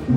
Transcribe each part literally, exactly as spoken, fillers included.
Put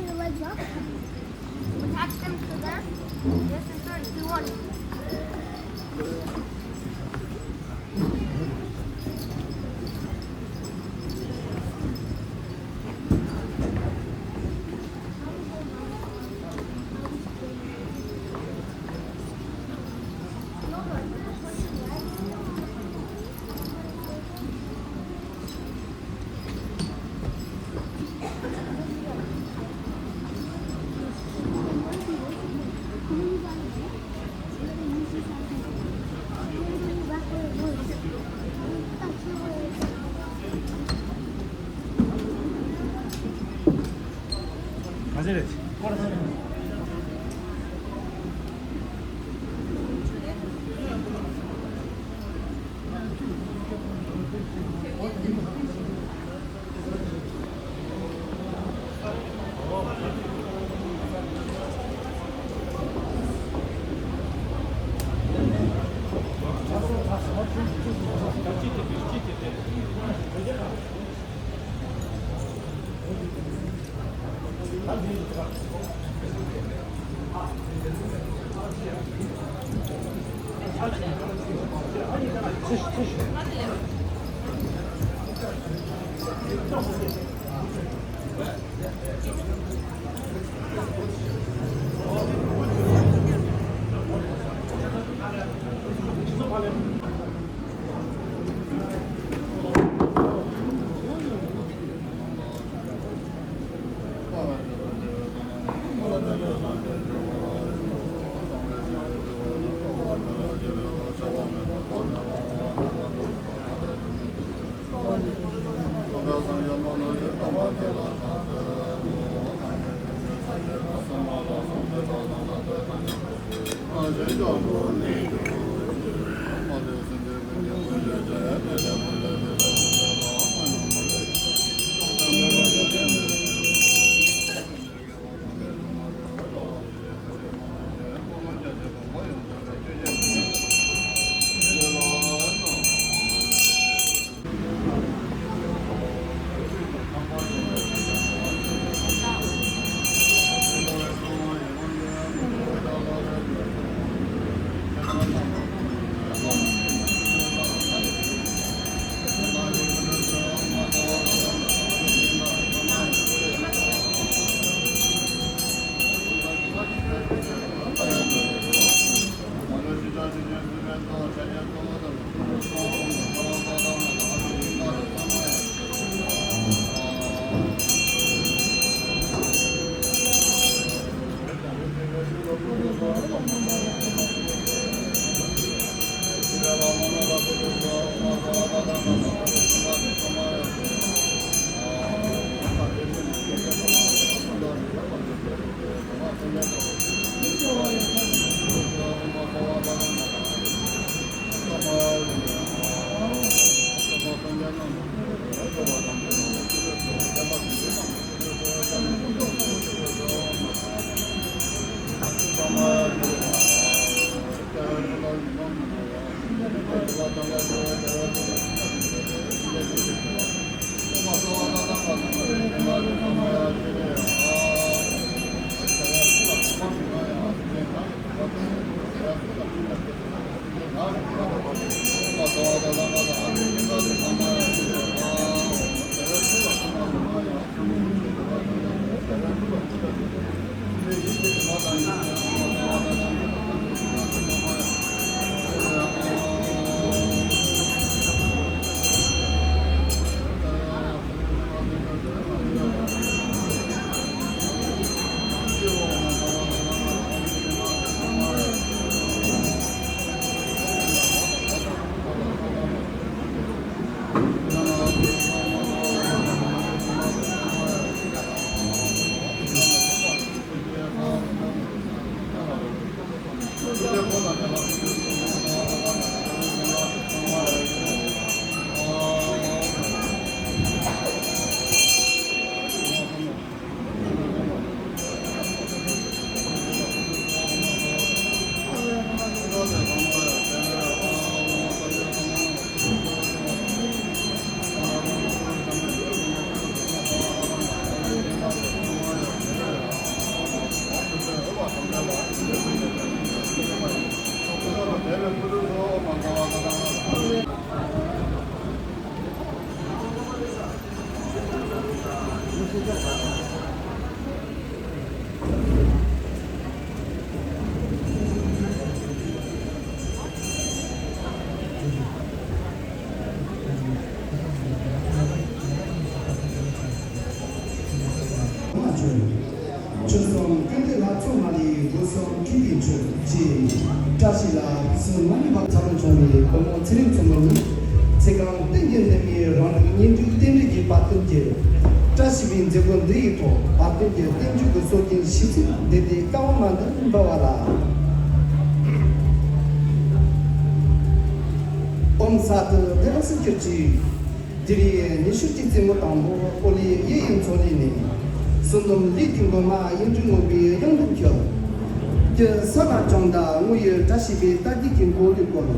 your legs up. Attach them to them. This is thirty-two hundred. ཆོལ་གསུམ་ཀུན་འདུས་ལྷ་ཚོགས་མ་ལུས། སྒོ་གསུམ་ཁྲིམས་ཀྱི་མཆོག་ཅེས། བཀྲ་ཤིས་ལ་སུ་མ་ནུས་པ། འཚར་ལོངས་བྱུང་བའི་བུ་མོ་ཚེ་རིང་མཚོ་མོ་ནི། ཚེ་གང་བསྟན་གྱི་འདུན་མའི་རང་ལུགས་གཉེན་སྒྲིག་རྟེན་འབྲེལ་གྱི་བར་སྟོན་གྱི། བཀྲ་ཤིས་པའི་མཛད་སྒོ་འདི་ཡི་ཐོག་བར་སྟོན་གྱི་བསྟན་བཅོས་ཀྱི་སྲོལ་རྒྱུན་ཞིབ་འཚོལ་འདི་ལྟའི་བཀའ་དབང་མ་འདི་འབུལ་བ་ལ། ཨོཾ་སྭ་དྷུ་བདེ་ལེགས་སུ་གྱུར་ཅིག་དེ་རིང་ཉི་ཤུ་གཅིག་རྩེ་མོ་དང་པོ་ཨོ་ལི་གཡས་གཡོན་མཚོ་གླིང་ནས། བསོད་ནམས་གླིང་གི་མགོན་མ་དབྱངས་སྒྲོན་མགོན་པོའི་དབྱངས་ལྡན་ཁྱོད། ཀྱི་ས་ལ་བྱོན་དང་དངོས་ཡོད་བཀྲ་ཤིས་པའི་རྟགས་བརྒྱད་ཀྱི་མགོ་ལུས་བསྐོར།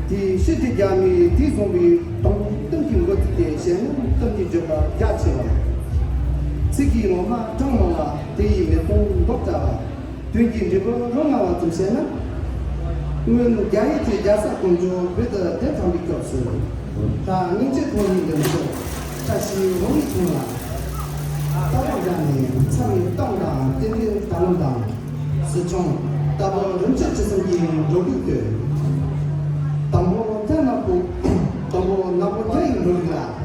དེའི་ཤུལ་དུ་རྒྱ་མིའི་དུས་བཟང་པོའི་སྡོང་པོ་གཏུམ་གྱི་མགོ་བརྩིགས་ཏེ་ཞལ་ངོ་གཏུམ་གྱི་བརྗོད་པ་རྒྱ་ཆེ་བ། ཚིག་གི་ངོ་མ་གྲངས་མང་བ། དེ་ཡི་མེ་དཔུང་མདོག་བཀྲ་བ། དོན་གྱི་འབྲས་བུ་རང་མངའ་བ་ཙམ་བཤད་ན། སྔོན་རྒྱ་ཡུལ་གྱི་རྒྱལ་ས་ཀོང་ཇོ་བོད་དུ་གདན་དྲངས་པའི་སྐབས་སུ། ད་སྙིང་རྗེ་ཐོག་ནས་འདེམས་སོ། བཀྲ་ཤིས་རང་ཉིད་ཐོན་ལ། རྟ་བབས་བཞག་ནས་ཚ་བའི་གཏམ་དང་རྟེན་འབྲེལ་ད་ལམ་དང་། སྲིད་སྐྱོང་ལྟ་བུ་རིམ་བྱོན་སྤྱི་གསུམ་གྱི་འགྲོ་ལུགས་དེ། དང་པོ་ཐ་ན་པོ། དང་པོ་ན་པོ་ཐ་ཡི་འགྲོ་ལུགས་ལ།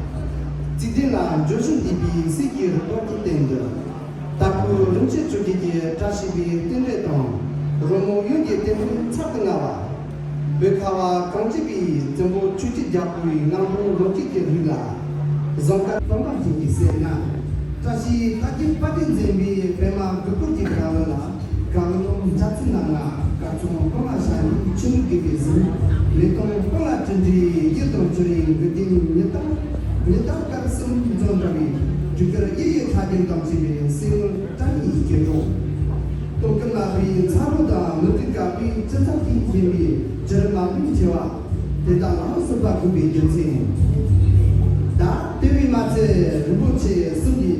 བརྩིས་ལྡན་ལ་འབྱོར་བཞིན་བསྡད་པའི་སྲས་ཀྱི་རིག་པ་གི་སྟེང་དུ། དྭགས་པོ་རིན་ཆེན་བཅོ་བརྒྱད་ཀྱི་བཀྲ་ཤིས་པའི་རྟེན་འབྲེལ་དང་། རོལ་མོ་གཡུ་འགྱེད་རྟེན་འབྲེལ་ཚབ་ཏུ་མངའ་བ། བོད་ཁ་བ་གངས་ཅན་པའི་བཙན་པོ་ཆོས་ཀྱི་རྒྱལ་པོའི་ངང་པོ་ལོ་རྒྱུས་ཀྱི་རིགས་ལ། བཟང་དཀར་གཙང་མ་ཞིག་གི་སེར་སྣ། བཀྲ་ཤིས་ལྷ་རྒྱལ་དཔལ་ལྡན་འཛིན་པའི་པདྨ་གུར་གུར་གྱི་དགའ་བ་ལ། གང་རུང་འཇའ་ཚོན་སྣ་ལྔ། སྐར་ཚོགས་སྤང་ལ་ཤར་ནས་ཆུ་ནུབ་རྒྱས་པའི་གཟིམ། མེ་ཏོག་སྤང་ལ་སྤྲིན་འདྲའི་གཡུ་དང་བཅུ་རེའི་འགུལ་ལྡན་ཉི་ཟླ། ཉི་ཟླ་སྐར་གསུམ་འཛོམས་འདྲ་བའི་དྲུག་དཀར་གཡུ་ཡི་ཕྲ་རྒྱན་དང་བཅས་པའི་སེམས་དངོས་བཀྲ་ཤིས་ཀྱི་སྐྱེ་འགྲོ། སྟོན་ཀུན་ལ་བའི་མཚར་རོ་དང་ནུ་དུས་དཀར་པོའི་ཅི་ཙམ་གྱིས་བརྒྱན་པའི་ཇི་རིམ་མ་ལུས་བྱེ་བ། དེ་དག་ལའང་སྲིད་པ་འགུགས་པའི་རྒྱུ་མཚན། ད་དེ་བས་མ་ཚད་རིན་པོ་ཆེ་གསུམ་གྱི་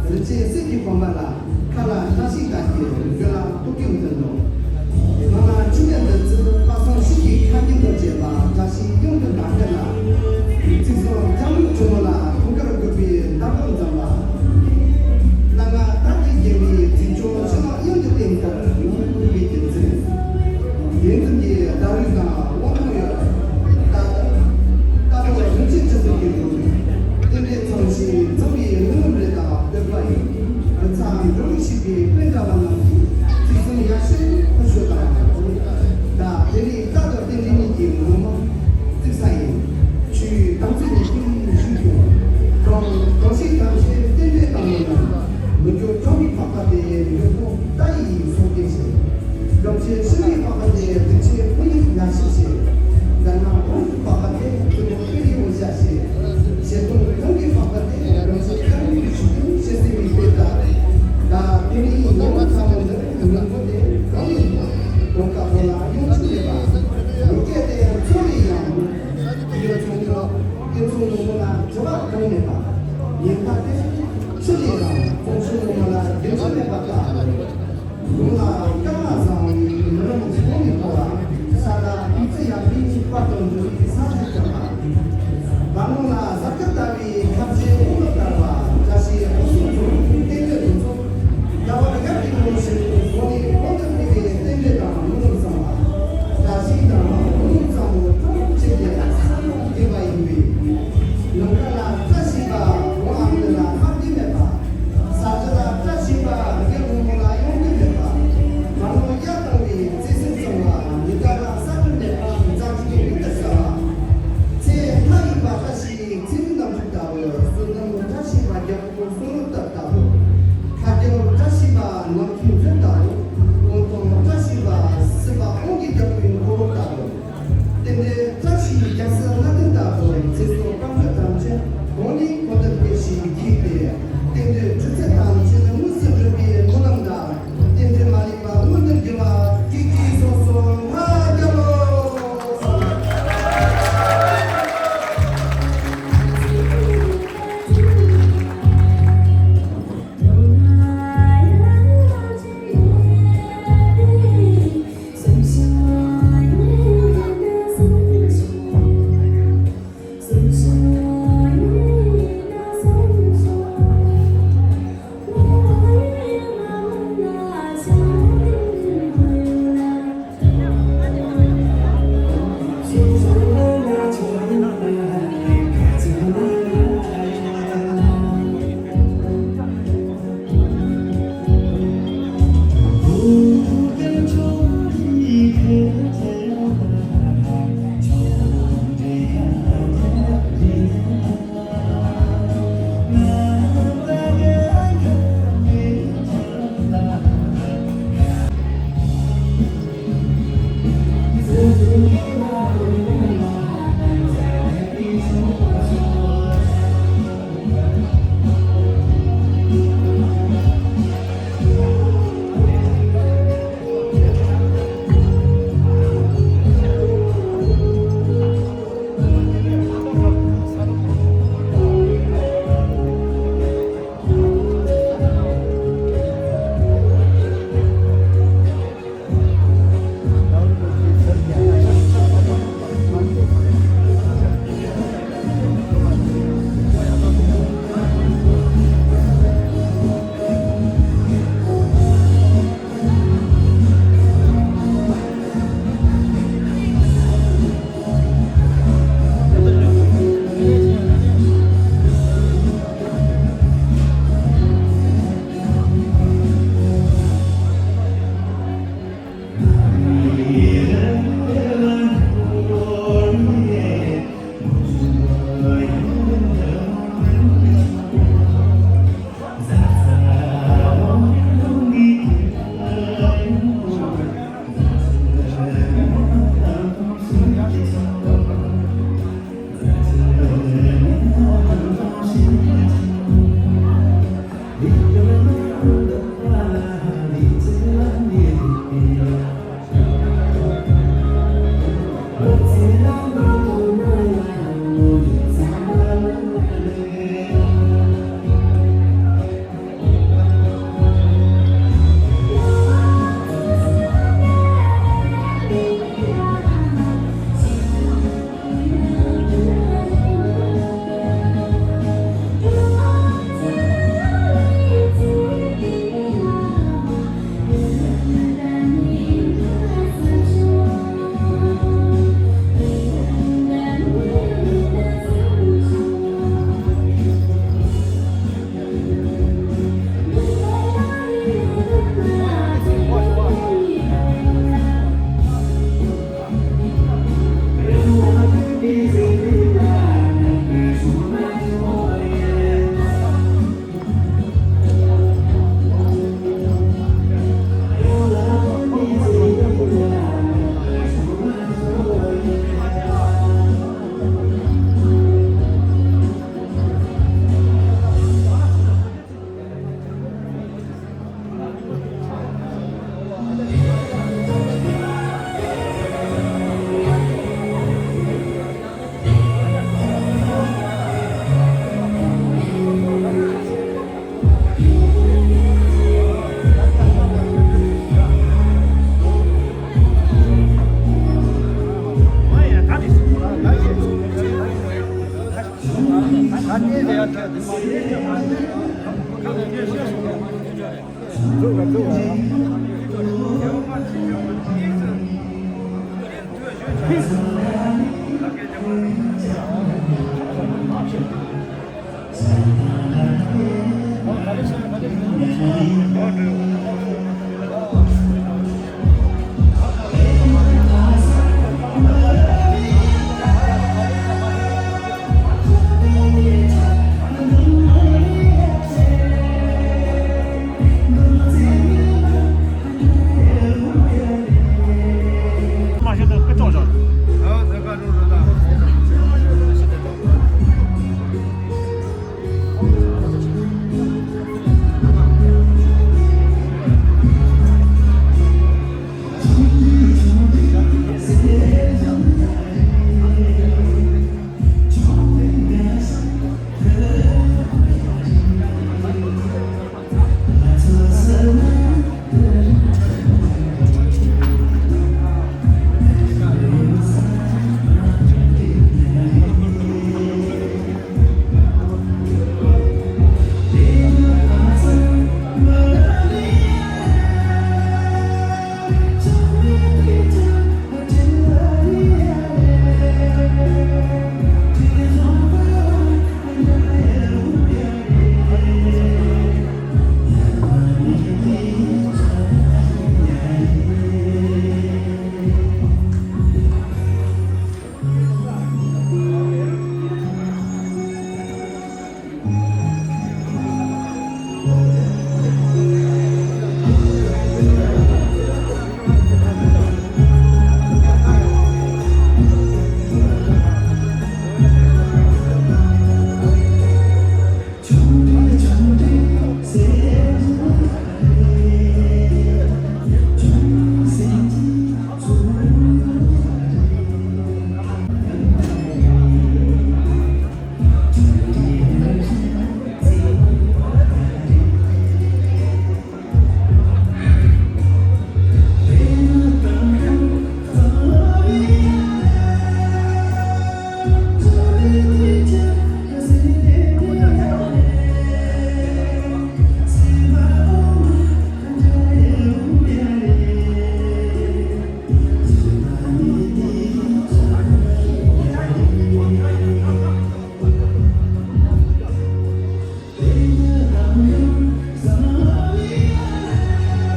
རིན་ཆེན་གསེར་གྱི་གོང་མ་ལ། ཁ་ལ་བཀྲ་ཤིས་དར་གྱི་རྒྱུ་ལ་སྟོབས་ཀྱི་འཛིན་ནོ། ང་ལ་ཆུ་ནས་འདི་ཚུལ་དཔག་བསམ་ཤིང་གི་ཁ་རྒྱན་དུ་བཅས་པ་བཀྲ་ཤིས་གཡང་དུ་དར་ཁ་ལ། ཚིག་སོགས་ལྕང་ལུག་གྲུ་མོ་ལ་ཐུགས་ཀར་དགོད་པའི་མདའ་དང་འཛོམས་པ། སྣ་ལྔ་དར་གྱིས་བརྒྱན་པའི་ཚིག་མཆོག་ཕྱི་ནང་གཡང་དུ་བསྟན་མཁར་ངང་དུ་བའི་རྒྱུ་མཚན། དེ་ཙམ་གྱི་བརྡ་རིས་དང་དབང་ཐང་ཡོད། ད་ད་དུང་རིན་ཆེན་སྤྱི་ཚོགས་ཀྱི་ལུགས། རྟེན་འབྲེལ་ཚང་ཞིང་ཚང་བའི་ངུ་ངུ་རེ་དང་བསྟོད་པ་ཡིན། བུ་ཚ་འགྲོ་ལུགས་ཤིག་པའི་དཔེ་འདྲ་བ་རྣམས་ཀྱིས་ཚིག་གསུམ་ཡ་ཤེས་ཁུ་ཤོ་དང་། ད་དེ་རིང་རྟ་དང་རྟེན་འབྲེལ་གཉིས་ཀྱི་ངོ་མ་བརྩིགས་ས་ཡིན། ཆུའི་དམ་ཚིག་ནི་ཀུན་ཞུས་ཀྱང་། གང་གང་ཞིག་ཐམས་ཅད་རྟེན་འབྲེལ་དང་ནོར་ན། མི་འགྱུར་གྲོང་མི་འཕགས་པ་སྟེ་མགོན་པོ་རྟ་ཡི་སྲོག་སྐྱེས་ཤིང་། སྒོམ་ཆེན་ཤི་བའི་འཕགས་པ་སྟེ་གདུལ་བྱའི་དཔུང་ཡིག་ཡ་ཤེས་ཤིང་། དགའ་སྣང་དབང་ཡི་འཕགས་པ་སྟེ་ཐུན་མོང་དཔལ་ཡི་དབང་ཤེས་ཤིང་། བྱེད་སྟོང་དབང་གི་འཕགས་པ་སྟེ་སྒོམ་ཆེན་དཀར་མོའི་ཞུ་རྒྱུན་ཤེས་ཟིན་པའི་དཔེ་ལྟར། ད་དེ་ནི་ཉི་མ་ཚ་མོ་འདིར་མི་མགོ་སྟེ་གང་ཡིན་ནོ། གོང་དཀར་པོ་ལ་གཡོ་འཁྱུག་མེད་པ། མི་སྐད་དེ་ཚོ་ལས་ཡང་། ཡོད་ཚོང་ལ་ཡོད་ཚོང་ནོར་བུ་ལ་དྲི་བ་གང་མེད་པ། ཉེན་ཁ་དེ་ཆུ་ལས་རང་ཚོང་སུ་ནོར་བུ་ལ་རྒྱུ་ཆ་མེད་པ་ལྟ། དགུང་ལ་སྐར་མ་བཟང་བའི་མི་རང་ཚོང་ནས་འཁོར་བ། ས་ལ་ཨུ་ཚུགས་ཡག་པའི་པར་དང་འབྲུ་རིགས་ས་ཆ་བརྒྱབ་པ། བར་སྣང་ལ་གཟའ་སྐར་ལྟ་བུའི་ཁ་བྱེ་དབང་དུ་བསྟར་བ། བཀྲ་ཤིས་ཨོ་སོང་ཚོ་བསྟན་ཡོད་དུ་ཚོགས། ཟླ་བ་རྒྱབ་ཀྱི་ལོ་ཞིག་གོང་ནས་གོང་དུ་འཕེལ་བའི་རྟེན་འབྲེལ་དང་ངོ་ལོག་བཟང་བ། བཀྲ་ཤིས་དང་ངོ་ལོག་བཟང་པོ་ཐོག་བཅད་དེ་ས་ལོག་སྐྱེས་པ་ཡིན་པས། ནམ་མཁའ་ལ་བཀྲ་ཤིས་པ། འོ་ཨ་མི་ལ་ཁ་བདེ་མེད་པ། ས་ཆ་ལ་བཀྲ་ཤིས་པ། རྒྱལ་བུ་མོ་ལ་གཡོ་འགུལ་མེད་པ། མ་ནོར་གཡའ་བཏང་བའི་བརྩེ་སེམས་གཙང་བ། ཉི་ཟླ་ལ་ས་བཀྲ་མེད་པ། འཛམ་གླིང་མི་ལྟར་གསལ་བ། ཚེ་ལྷ་ཡི་བཀྲ་ཤིས་ཚེ་རིང་རྣམ་དྲུག་ལྟ་བུ། བསོད་ནམས་བཀྲ་ཤིས་པ། རྒྱལ་པོ་གསུང་རབ་ལྟར་ལྟ་བུ། ཁ་རྒྱལ་བཀྲ་ཤིས་པ། ནམ་མཁའི་མཛོད་ལྟ་བུ། དབང་ཐང་བཀྲ་ཤིས་པ། སྲིད་པ་དབང་གི་རྒྱལ་པོའི་འཁོར་ལོ་ལྟ་བུ། རྟེན་འབྲེལ་བཀྲ་ཤིས་རྒྱལ་སྲིད་ལྔ་ལྡན་ལྟ་བུ། ཚེ་སྲོག་དཔལ་འབྱོར་ཐམས་ཅད་གོང་ནས་གོང་དུ་འཕེལ་ཞིང་རྒྱས་ཏེ། རྟེན་འབྲེལ་དྲུག་ཚད་ཐམས་ཅད་དངོས་སུ་འགྲུབ་པའི་སྨོན་ལམ་དང་། རྟེན་འབྲེལ་མ་ལུས་པ་མངོན་དུ་འགྱུར་བ། ཀི་ཀི་སོ་སོ་ལྷ་རྒྱལ་ལོ།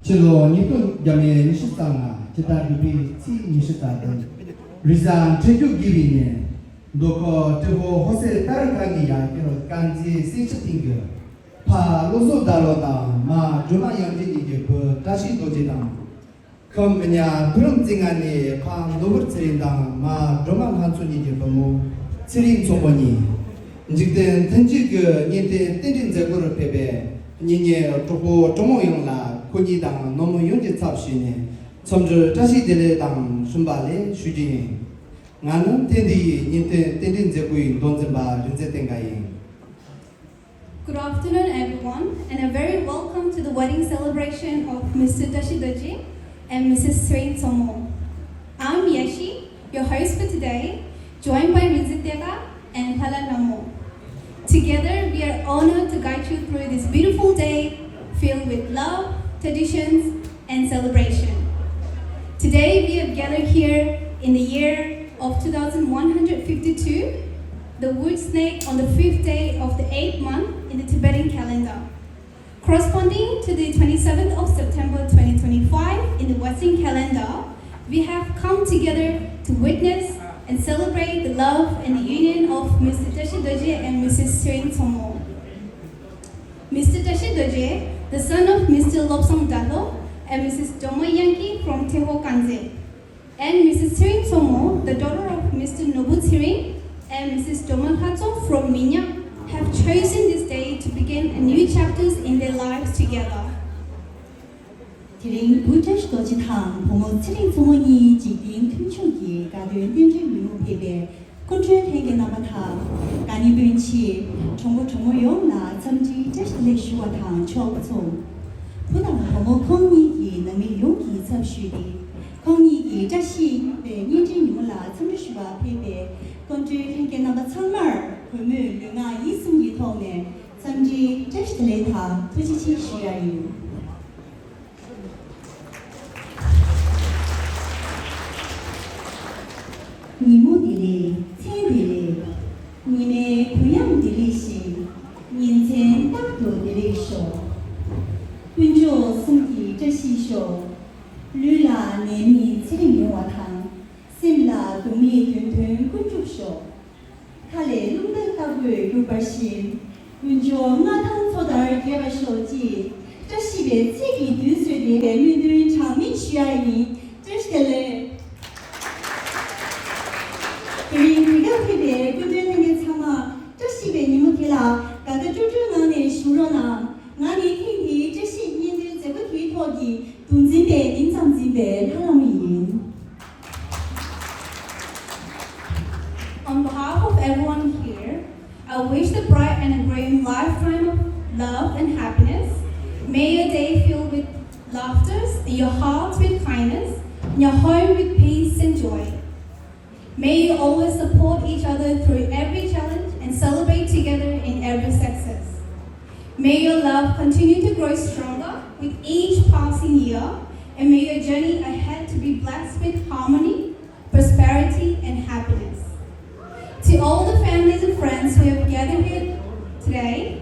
ཕྱི་ལོ་ཉིས་སྟོང་བརྒྱ་མེད་ཉི་ཤུ་རྩ་ལྔ་ཕྱི་ཟླ་དགུ་པའི་ཚེས་ཉི་ཤུ་རྩ་བདུན། རེས་གཟའ་འཕྲད་སྐྱོད་དགེ་བའི་ཉིན། མདོ་ཁམས་ཏྲེ་ཧོར་ཧོ་སེ་ཏཱ་རི་ཁ་གི་ཡ་གྱལ་དཀར་མཛེས་གསེར་ཁྲི་སྟེང་གི་ཕ་བློ་བཟང་དར་ལོ་དང་མ་སྒྲོལ་མ་དབྱངས་ཅན་གཉིས་ཀྱི་བུ་བཀྲ་ཤིས་རྡོ་རྗེ་དང་། ཁམས་མི་ཉག་བུ་རམ་རྩེ་ལྔ་ནས་ཕ་ནོར་བུ་ཚེ་རིང་དང་མ་སྒྲོལ་མ་ལྷ་མཚོ་གཉིས་ཀྱི་བུ་མོ་ཚེ་རིང་མཚོ་མོ་གཉིས། འཇིག་རྟེན་མཐུན་སྒྲིལ་གྱི་གཉེན་སྟོན་རྟེན་འབྲེལ་མཛད་སྒོར་ཕེབས་པའི་གཉེན་ཉེ་གྲོགས་པོ་གྲོགས་མོ་ཡོངས་ལ་ཁོ་གཉིས་དང་ནང་མི་ཡོངས་ཀྱི་ཚབ་ཞུས་ནས་འཚམས་འདྲིར་བཀྲ་ཤིས་བདེ་ལེགས་དང་ཤུམ་པ་ལེགས་ཞུ་རྒྱུ་ཡིན། ང་ནི་ཐེངས་འདིའི་གཉེན་སྟོན་རྟེན་འབྲེལ་མཛད་སྒོའི་མདོ་འཛིན་པ་རིག་འཛིན་བསྟན་དགའ་ཡིན། Good afternoon, everyone, and a very welcome to the wedding celebration of Mister Tashi Dorji and Missus Tshering Tsomo. I'm Yashi, your host for today, joined by Rinzit Dega and Hala Namo. Together, we are honored to guide you through this beautiful day filled with love, traditions, and celebration. Today, we have gathered here in the year of two thousand one hundred fifty-two, the wood snake on the fifth day of the eighth month in the Tibetan calendar. Corresponding to the twenty-seventh of September twenty twenty-five in the Western calendar, we have come together to witness and celebrate the love and the union of Mister Tashi Dorji and Missus Tshering Tsomo. Mister Tashi Dorji, the son of Mister Lobsang Dalo and Missus Doma Yankee from Teho Kanze, and Missus Tshering Tsomo, the daughter of Mister Nobu Tshering and Missus Doma Lhatso from Minya, have chosen this day to begin a new chapters in their lives together. དེ་རིང་བུ་བཀྲ་ཤིས་རྡོ་རྗེ་དང་བུ་མོ་ཚེ་རིང་མཚོ་མོ་གཉིས་འཇིག་རྟེན་མཐུན་འཇུག་གི་དགའ་སྟོན་རྟེན་འབྲེལ་ཉིན་མོར་ཕེབས་པའི་སྐུ་མགྲོན་ལྷན་རྒྱས་རྣམ་པ་དང་། དགའ་ཉེ་སྤུན་མཆེད་གྲོགས་པོ་གྲོགས་མོ་ཡོངས་ལ་འཚམས་འདྲིའི་བཀྲ་ཤིས་བདེ་ལེགས་ཞུ་བ་དང་ཕྱོགས་མཚུངས། བུ་དང་བུ་མོ་ཁོང་གཉིས་ཀྱི་ནང་མི་ཡོངས་ཀྱི་ཚབ་ཞུས་ཏེ། ཁོང་གཉིས་ཀྱི་བཀྲ་ཤིས་པའི་གཉེན་སྒྲིག་ཉིན་མོ་ལ་འཚམས་འདྲི་ཞུ་བར་ཕེབས་པའི་སྐུ་མགྲོན་ལྷན་རྒྱས་རྣམ་པ་ཚང་མར་གུས་མོས་ལུས་ངག་ཡིད་གསུམ་གྱི་ཐོག་ནས་འཚམས་འདྲིའི་བཀྲ་ཤིས་བདེ་ལེགས་དང་ཐུགས་རྗེ་ཆེ་ཞུ་ཡ་ཡིན། མཚན་བདེ་ལེགས། ཉི་མའི་གུང་ཡང་བདེ་ལེགས་ཤིང་། ཉིན་མཚན་རྟག་ཏུ་བདེ་ལེགས་ཤོག་དཀོན་མཆོག་གསུམ་གྱི་བཀྲ་ཤིས་ཤོག་ལུས་ལ་ནད་མེད་ཚེ་རིང་ཡོང་བ་དང་། སེམས་ལ་སྡུག་བསྔལ་དོན་མཐུན་ཀུན་འགྲུབ་ཤོག་མཁའ་ལས་རླུང་རྟ་ལྟ་བུར་རྒྱུག་པར་བཞིན། དཀོན་མཆོག་མངའ་ཐང་མཚོ་ལྟར་རྒྱས་པར་ཤོག་ཅེས་བཀྲ་ཤིས་པའི་ཚིག་གིས་མདུན་བསུས་ཏེ་སྨོན་འདུན་གྲངས་མེད་ཞུ་ཡ་ཡིན། བཀྲ་ཤིས་བདེ་ལེགས། དེ་རིང་དེ་གར་ཕེབས་པའི་སྐུ་མགྲོན་ལྷན་རྒྱས་ཚང་མ། བཀྲ་ཤིས་པའི་ཉིན་མོ་དེ་ལ་དགའ་དགའ་སྤྲོ་སྤྲོའི་ངང་ནས་བཞུགས་རོགས་གནང་། ང་ནི་ཐེངས་འདིའི་བཀྲ་ཤིས་སྙན་ཐོའི་མཛད་སྒོ་དེའི་ཐོག་གི་གདུང་འཛིན་པའི་མིང་ཙམ་འཛིན་པའི་ལྷ་ལྷ་མོ་ཡིན། On behalf of everyone here, I wish the bride and groom lifetime of love and happiness. May your day filled with laughter, your heart with kindness, and your home with peace and joy. May you always support each other through every challenge and celebrate together in every success. May your love continue to grow stronger with each passing year, and may your journey ahead to be blessed with harmony, prosperity, and happiness. To all the families and friends who have gathered here today,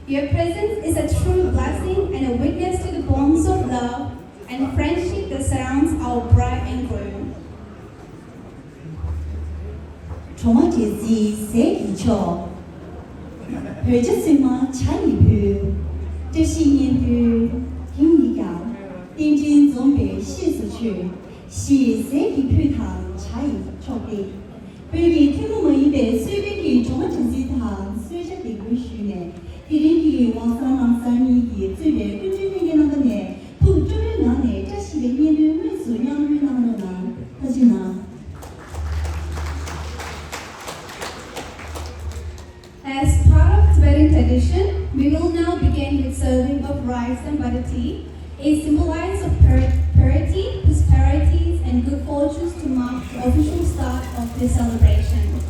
your presence is a true blessing and a witness to the bonds of love and friendship that surrounds our bride and groom. གྲོ་མ་འབྲས་སིལ་ཟས་ཀྱི་མཆོག་བོད་ཇ་ཚོད་མ་ཇ་ཡིས་ཕུལ། བཀྲ་ཤིས་སྙན་ཐོའི་དེ་ཉིད་ཀྱང་། རྟེན་འབྲེལ་འཛོམས་པའི་གཤིས་སུ་མཆོད། ཞེས་ཟས་ཀྱི་ཕུད་དང་ཇ་ཡི་མཆོག་སྟེ། བོད་ཀྱི་ཐུན་མོང་མ་ཡིན་པའི་གསོལ་དཔོན་གྱི་གྲོ་མ་འབྲས་སིལ་དང་གསོལ་ཇ་འདེགས་འབུལ་ཞུས་ནས། དེ་རིང་གི་ཝང་སང་ལང་སང་གཉིས་ཀྱིས་གཙོས་པའི་སྐུ་མགྲོན་ལྷན་རྒྱས་རྣམ་པ་ནས་ཐུགས་སྤྲོ་བའི་ངང་ནས་བཀྲ་ཤིས་པའི་སྙན་ཐོའི་དངོས་སུ་མཉམ་རོལ་གནང་རོགས་གནང་། ཐུགས་རྗེ་གནང་། As part of Tibetan tradition, we will now begin with serving of rice and butter tea, a symbolize of pur- purity, prosperities, and good fortunes to mark the official start of this celebration.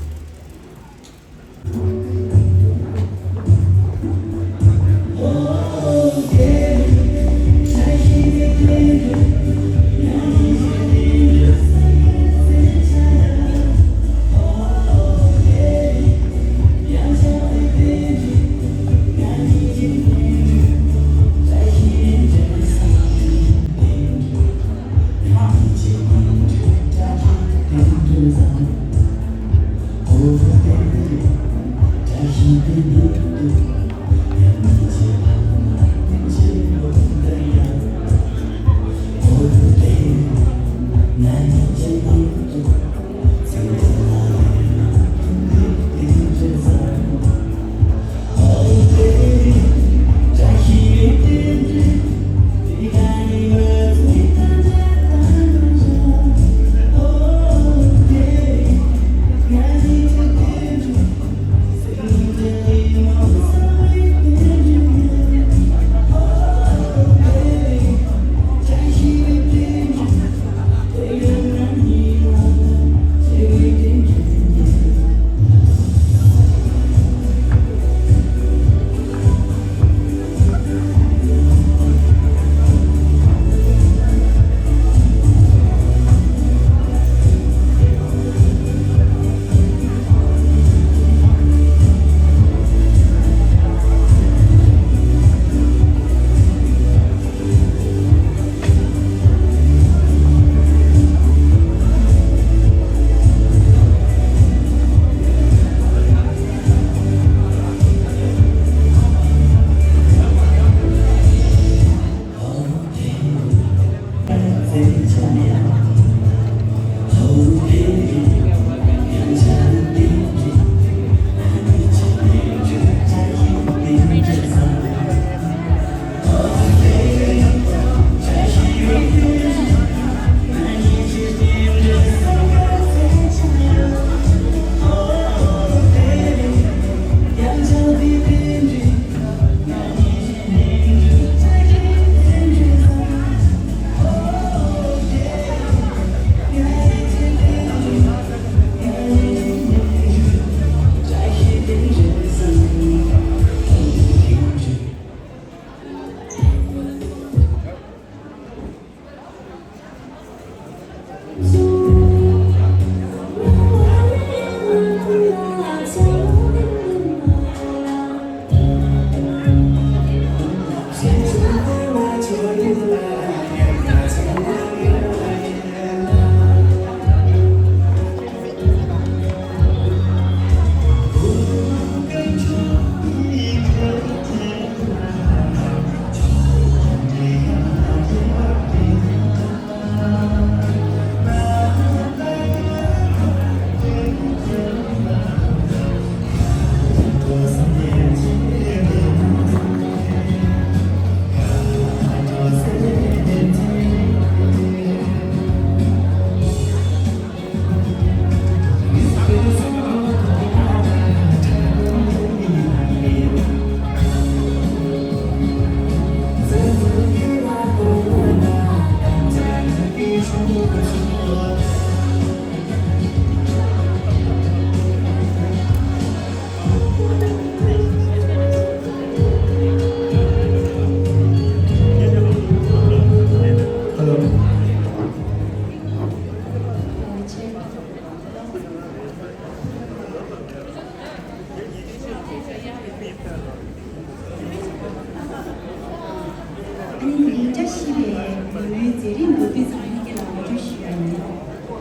ཨ་ནི་ཉིན་གྲངས་བཞི་པའི་ལས་ཀའི་མཛད་རིམ་མདོར་བསྡུས་ཙམ་ལྷན་རྒྱས་ལ་ངོ་སྤྲོད་ཞུ་ཡ་ཡིན།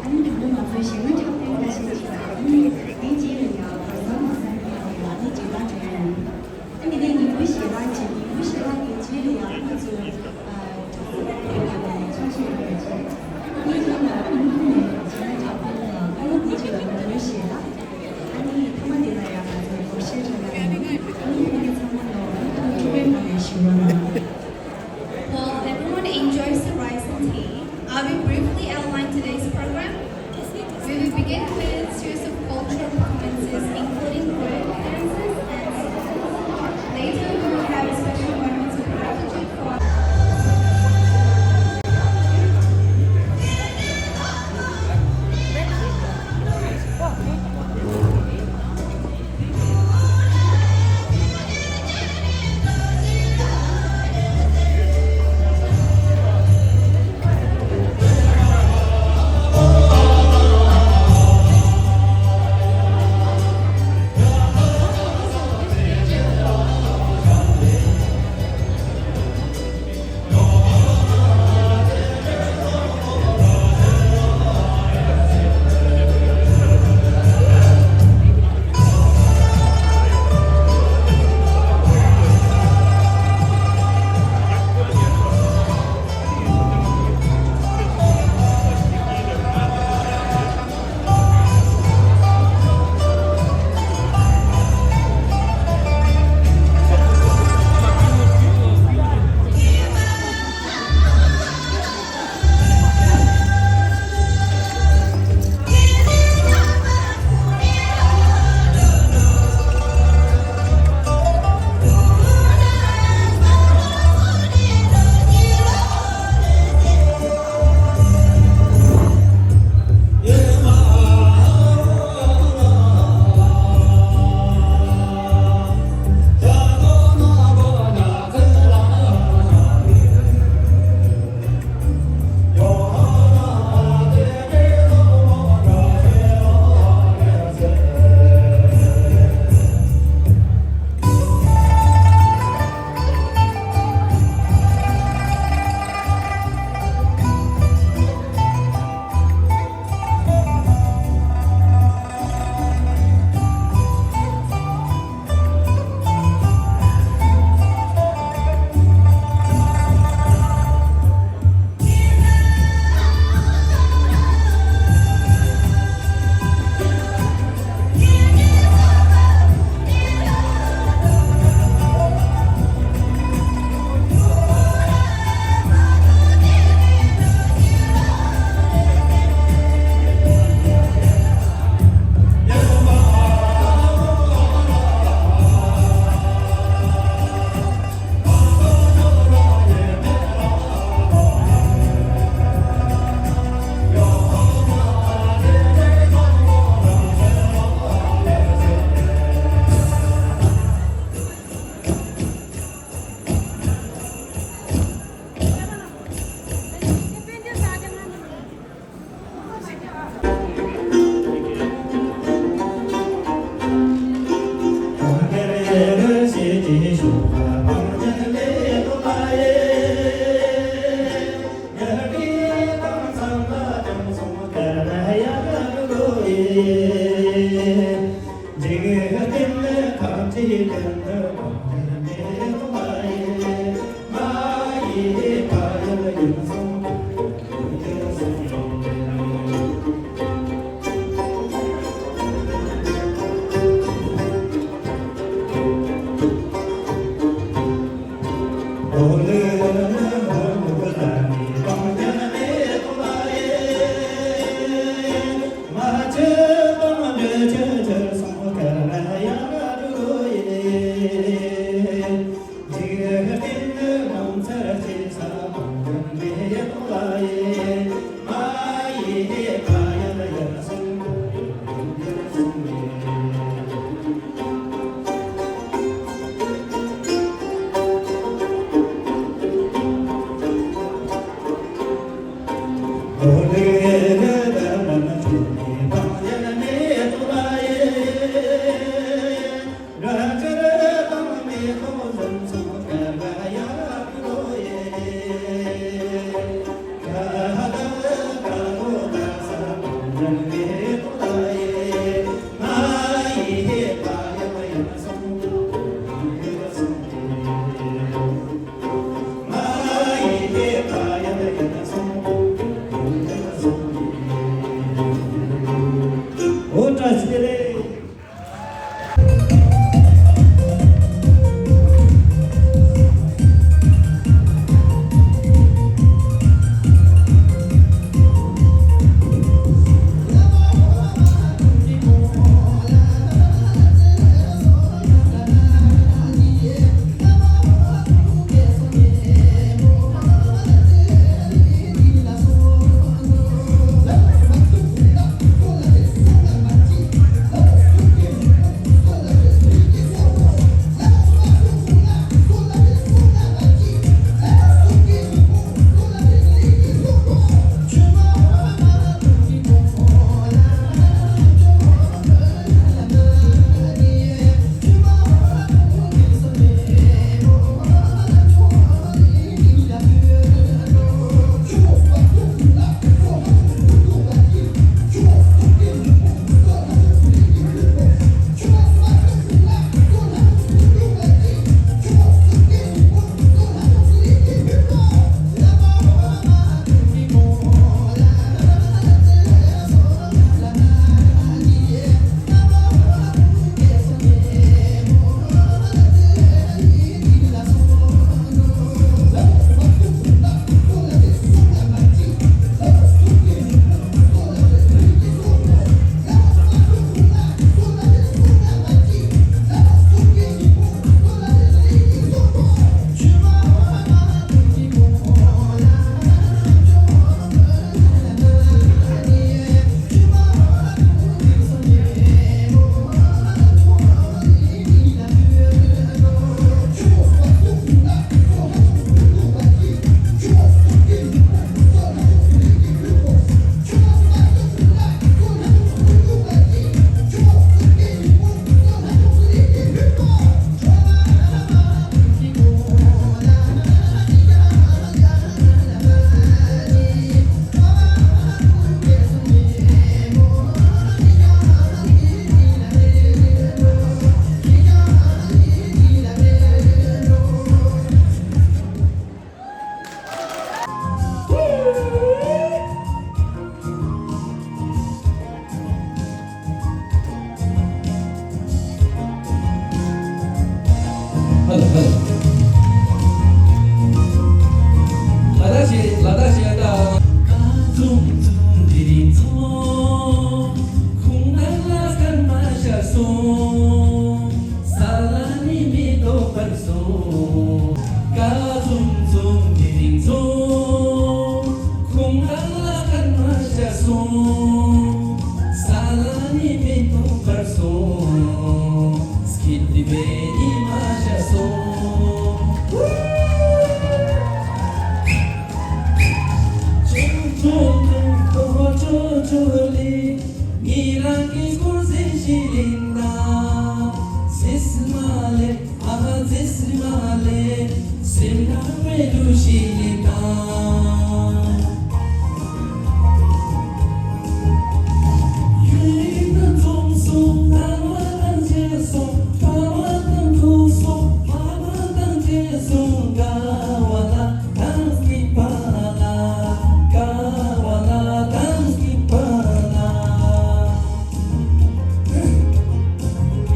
ཨ་ནི་དང་པོ་ང་ཚོའི་གཞས་སྣ་འཁྲབ་སྟོན་ཁ་ཤས་ཤིག་ཨ་ནི་དེའི་རྗེས་ལ་ཡང་གར་སོང་མ་སོང་གི་ཡང་ཡང་ཨ་ནི་རྗེས་ལ་འགྲོ་ཡ་ཡིན། ཨ་ནི་དེ་ཉིན་གུང་གཞས་ལ་བྱེད། ཉིན་གུང་གཞས་ལ་དེའི་རྗེས་ལ་ཡང་ང་ཚོ་ཨ་གྲྭ་ས་ཁག་ལ་ཡང་ཆོག་ཤེས་ཡོད་པ་བྱས། ཨ་ནི་དེ་ལ་ཨ་ནི་ཁོང་ནས་གཞས་སྣ་འཁྲབ་སྟོན་དང་ཨ་ནི་དེའི་རྗེས་ལ་ཉིན་གུང་གཞས་ལ། ཨ་ནི་མཐའ་མ་དེ་ལ་ཡང་ང་ཚོའི་སྒོར་གཞས་འཁྲབ་ཡ་ཡིན། ཨ་ནི་ཁོང་གཉིས་ཚང་མ་ལ་ཐུགས་སྤྲོ་བའི་ངང་ནས་ཞུ་བ་ལ། While everyone enjoys the rice and tea, I will briefly outline today's program. We will begin with series of cultural performances, including group dances and songs. Later, we will have a special moment of gratitude for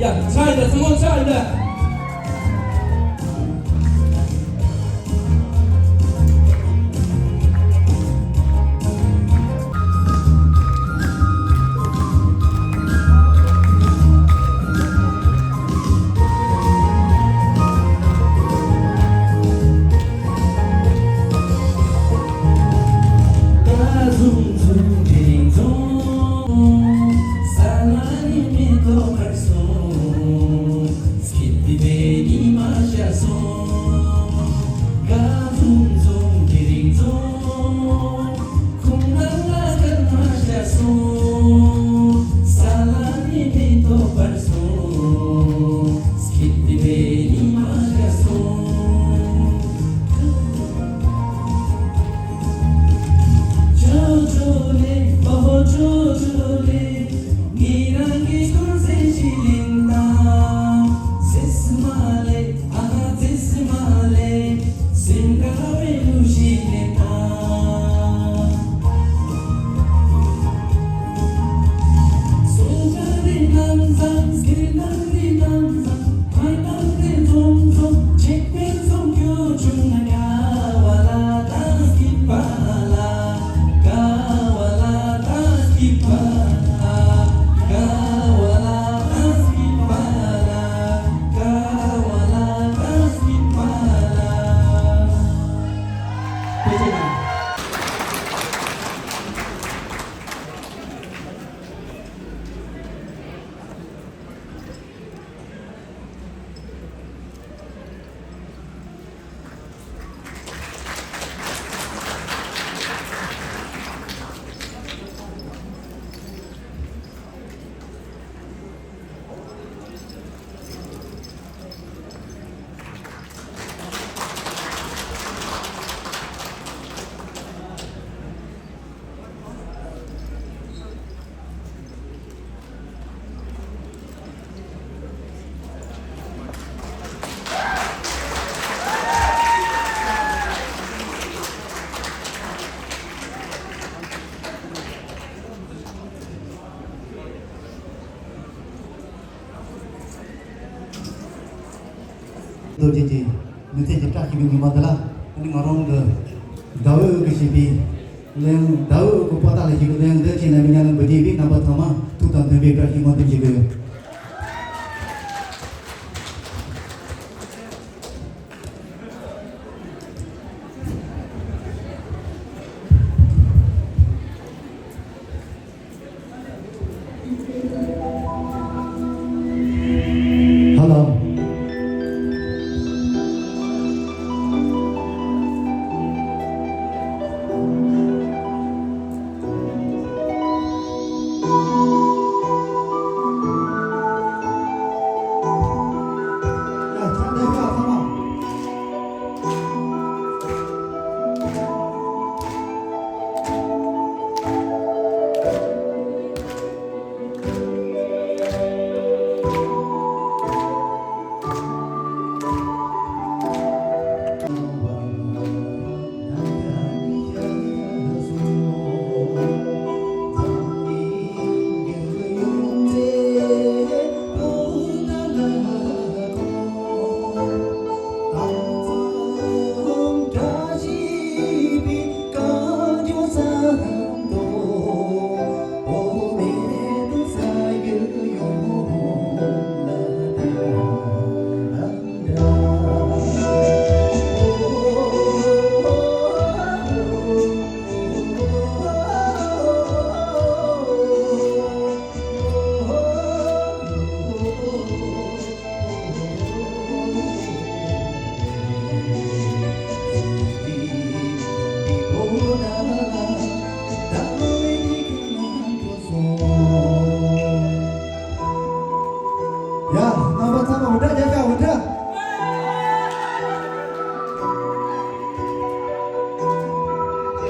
ཡ། ཆ་ཡིན་ད། ཚང་མ་ཆ་ཡིན་ད། རྡོ་རྗེ་གི་མི་ཚེ་གི་བཀྲ་ཤིས་པའི་ཉི་མ་འདི་ལ། ཨ་ནི་ང་རང་གི་ཟླ་འོད་ཀྱིས་བྱས་པའི་གླེང་ཟླ་འོད་ཀྱི་པོ་ཏཱ་ལ་ཞིག་གི་གླེང་འདི་ཁྱེད་རྣམ་པའི་སྙན་ལམ་འབུལ་རྒྱུ་ཡིན་པས། རྣམ་པ་ཚང་མ་ཐུགས་དང་མཐུན་པའི་བཀྲ་ཤིས་སྨོན་འདུན་ཞུ་གི་ཡོད། Hello.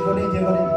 ཀོ་ལེ་ཇེ་ཀོ་ལེ།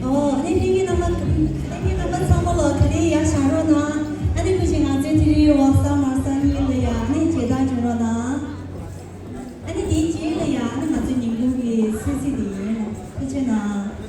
ཨོ། ཨ་ནི་ལྷན་རྒྱས་རྣམ་པ། ལྷན་རྒྱས་རྣམ་པ་ཚང་མ་ལོ་ག་ནས་ཡར་བཞེངས་རོགས་གནང་། ཨ་ནི་ཁོ་ཞིག་ང་ཚོའི་དེ་རིང་ཝོག་ས་མར་ས་གཉིས་ལ་ཡ་ཨ་ནི་མཇལ་དར་སྒྲོན་རོགས་གནང་། ཨ་ནི་དེའི་རྗེས་ལ་ཡ་ཨ་ནི་ང་ཚོའི་ཉིན་གུང་གི་ཚོད་བསྲེ་དེ་ཡིན། ཐུགས་རྗེ་གནང་།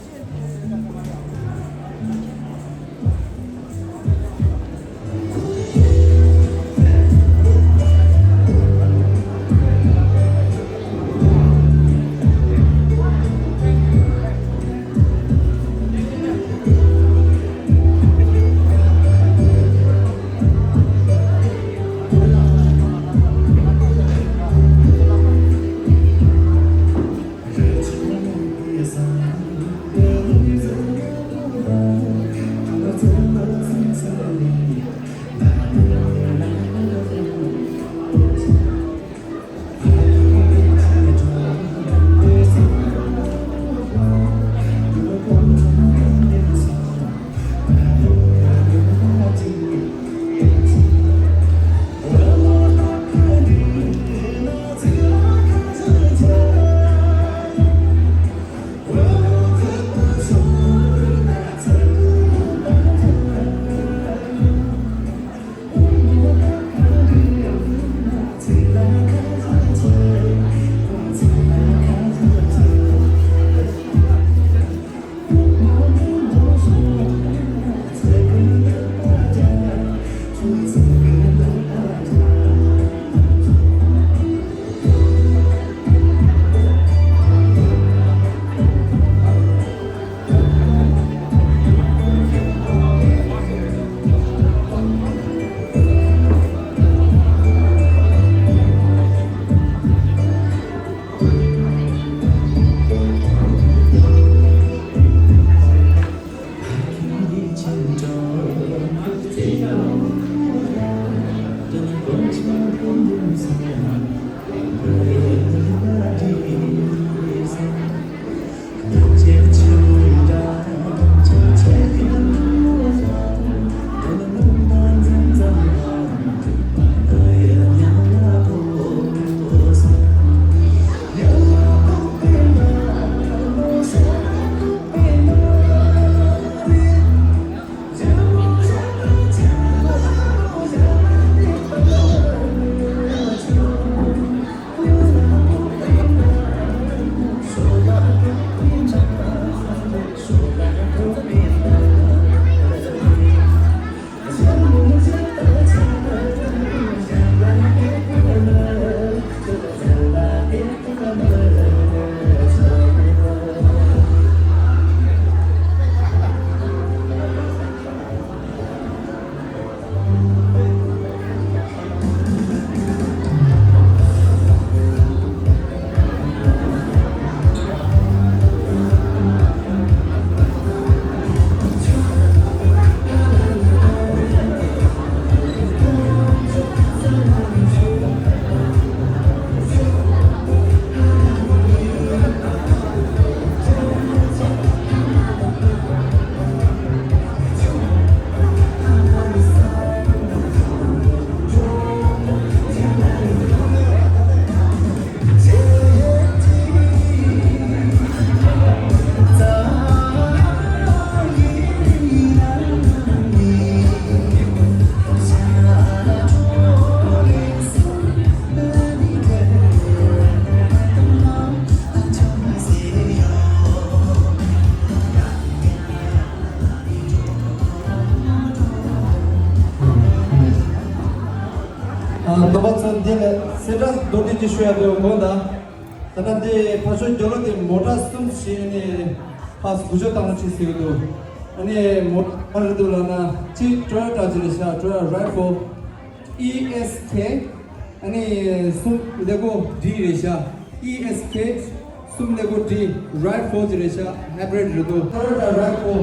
གསལ་བསྒྲགས་མདོར་བསྡུས་ཅིག་ཞུ་ཡ་འདུག་དགོངས་དག་ད་ལྟ་འདི་ཕར་ཕྱོགས་རྒྱབ་ལོགས་དེ་མོ་ཊ་གསུམ་ཞིག་ཨ་ནི་ཕར་འགུལ་སྐྱོད་བཏང་རོགས་བྱེད་ཟེར་གྱི་འདུག་ཨ་ནི་མོ་ཊ་ག་རེ་འདུག་ལབ་ན་གཅིག་Toyota་ཅིག་རེད་ཤག Toyota རེ་ཕོ། ཨི་ཨེས་ཁེ། ཨ་ནི་གསུམ་ཀླད་ཀོར་ཌི་རེད་ཤག་ཨི་ཨེས་ཁེ། གསུམ་ཀླད་ཀོར་ཌི། རེ་ཕོ་ཅིག་རེད་ཤག Hybrid་རེད་འདུག Toyota རེ་ཕོ།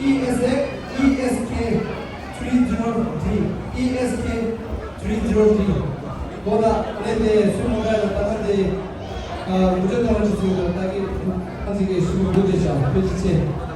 ཨི་ཨེས་ཨེ། ཨི་ཨེས་ཁེ་three zero D། ཨི་ཨེས་ཁེ three zero D། གོ་ད་ལས་དེ་སུ་མོ་ཊ་ལ་ད་ལྟ་དེ་འགུལ་སྐྱོད་གཏོང་རོགས་ཞུ་ཟེར་ད་གི་ཨང་ཅིག་གི་ཞུ་དགོས་དེ་ཤག་ཕེབས་ཅི་ཆེ།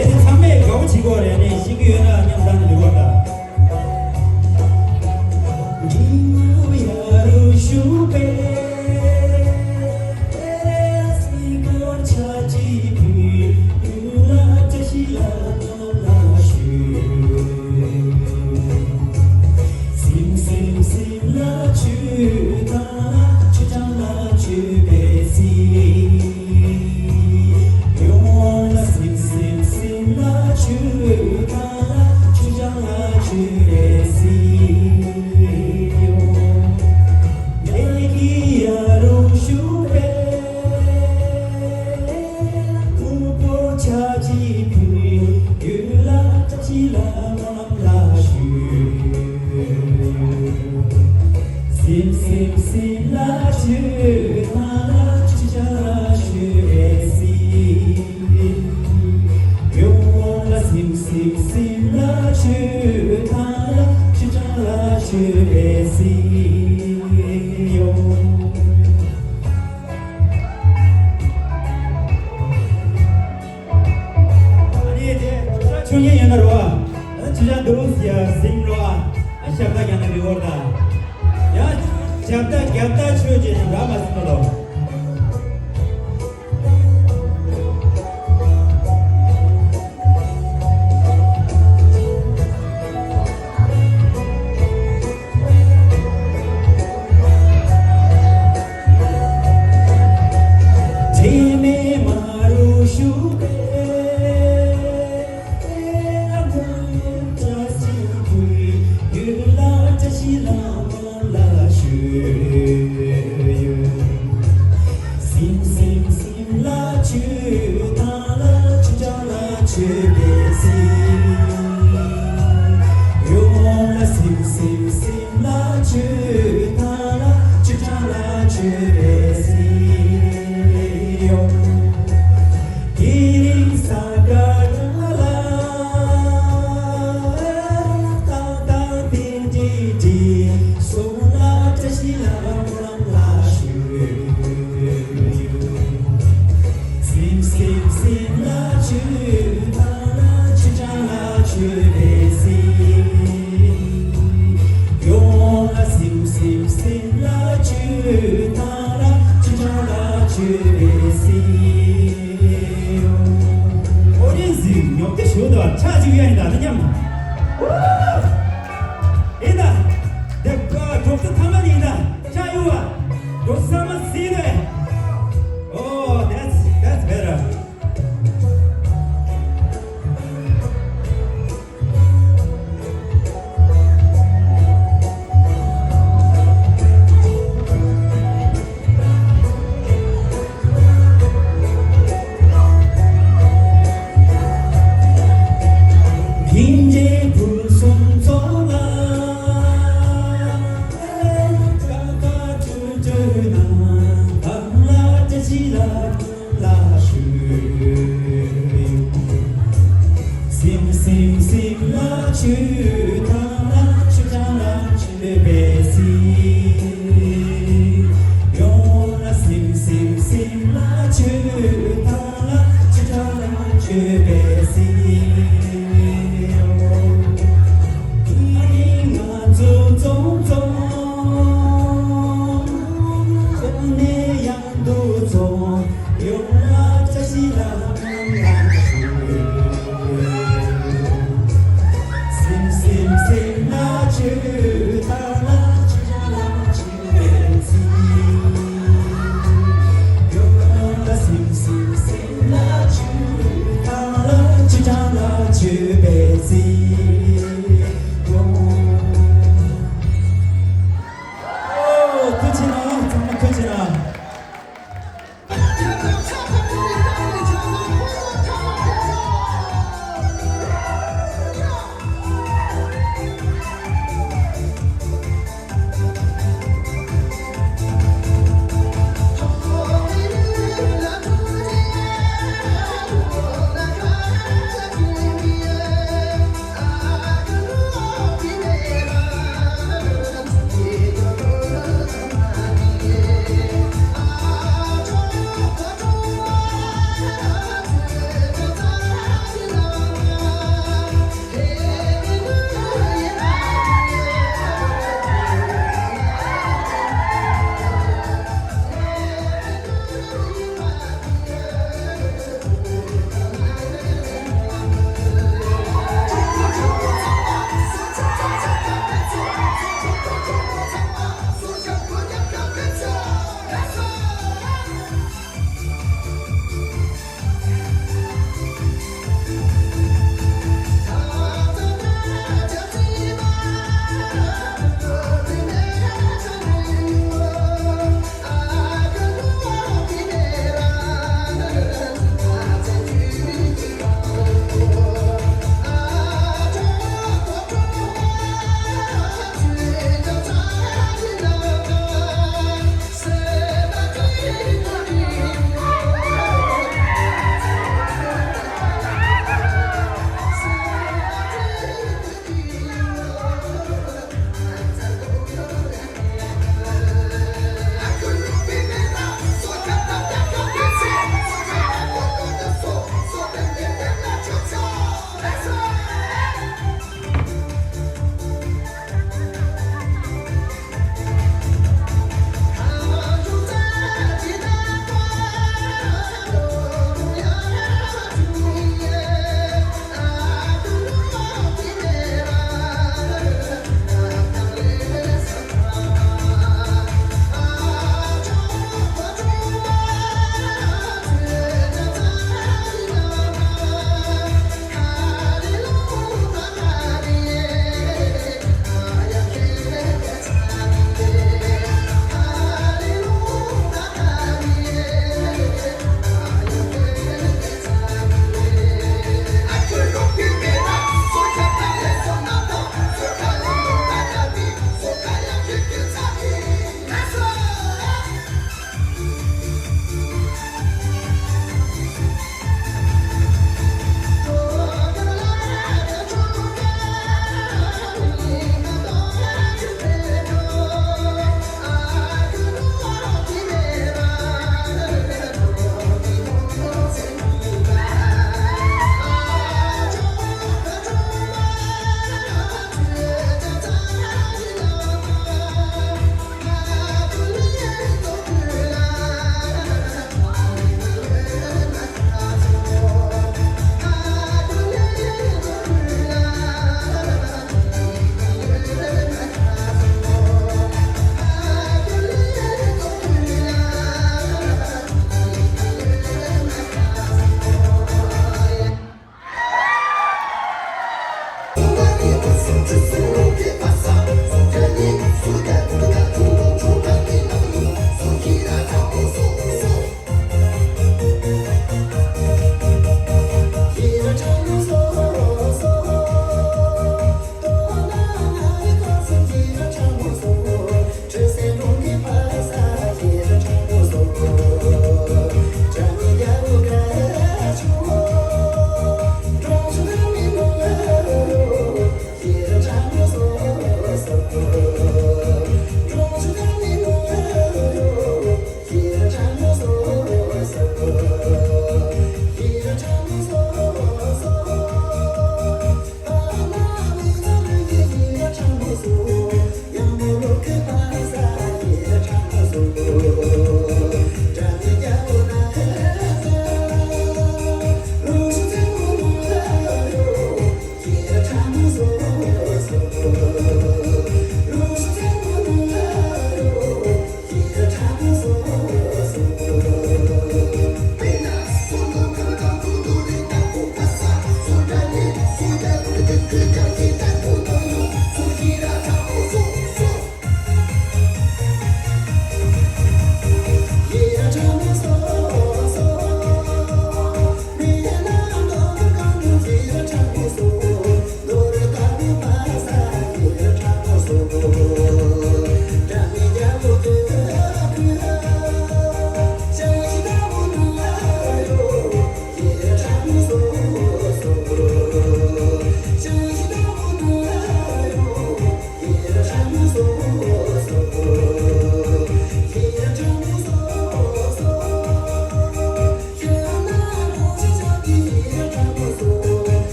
དེ་ཚང་མས་དགའ་པོ་བྱེད་དགོས་རེད། ནས་ཤེས་ཀྱི་ཡོད་ན་མཉམ་དུ་འགྲིག་པ་འདྲ། ཆོས་ཉན་ཡོད་ན་རོ། ཨ་ཆུ་ཆང་འདུག་ཟེར་ཟིན་རོ། ཨ་ཞབས་ཏ་རྒྱག་ན་རི་བོར་ད། ཡ། ཞབས་ཏ་རྒྱབ་ཏ་ཆོས་ཅན་ར་མ་སྲིད་ནོ་རོ། ཨོ་ཌི་ཡན་སི་ཉོབ་ཏེ་ཞུ་དང་ཆ་གཅིག་ཡ་ཡིན་ད་ནི་མཉམ།